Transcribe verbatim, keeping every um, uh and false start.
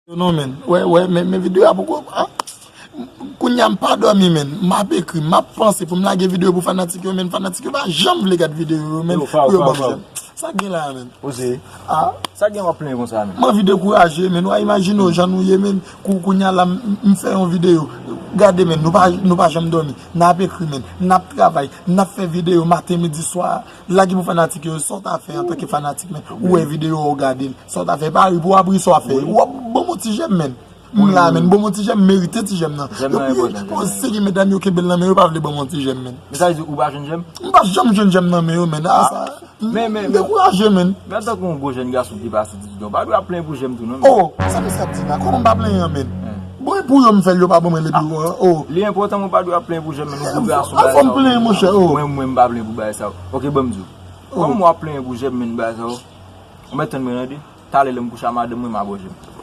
Non, men. Wè, wè, men, men videyo a poko. Ah. Kounye a m pa dòmi, men. M ap ekri, m ap panse pou m lage videyo pou fanatik yo, men. Fanatik yo pa janm vle gad videyo yo, men. Yo, faw, pou yo faw, ban m faw. Sa gen la, men. Oze. Ah. Sa gen w ap plenyen konsa, men. M anvi dekouraje, men. W a imajine w jan nou ye, men. Kou, kounye a la, m, m fè yon videyo. Gade, men, nou pa, nou pa janm dòmi. N ap ekri, men. N ap travay. N ap fè videyo maten, midi, swa. Lage pou fanatik yo, sa w ta fè antanke fanatik, men. Ou wè videyo a, ou gade l. Sa w ta fè, pa ri pou w ap ri, sa w ap fè. Ou ap ban m yon ti jèm, men. M la, men. Ban m yon ti jèm, m merite ti jèm nan. Jèm nan enpòtan, jèm nan. Yo serye, medam yo kenbe l nan men yo, pa vle ban m yon ti jèm, men. Men sa vle di ou pa jwenn jèm? M pa janm jwenn jèm nan men yo, men. Ah, sa. Men, men, men. M dekouraje, men. Men antanke yon gwo jèn gason ki pase dizwit an, ou pa dwe ap plenyen pou jèm tou, non, men. Oh, sa misye ap di la, kòman m pa plenyen an, men? Bon, e pou yo m fè l, yo pa ban mwen lepi yo an, oh. Li enpòtan, mwen pa dwe ap plenyen pou jèm, men, nou gwo gason, bagay sa yo. Al fò m plenyen, monchè, oh. Mwen, mwen, m pa plenyen pou bagay sa yo. Ok, ban m di w. Kòman w ap plenyen pou jèm, men, bagay sa yo? Ou mèt tann mwen, tande. Talè lè m kouche a madanm mwen, m a bò jèm.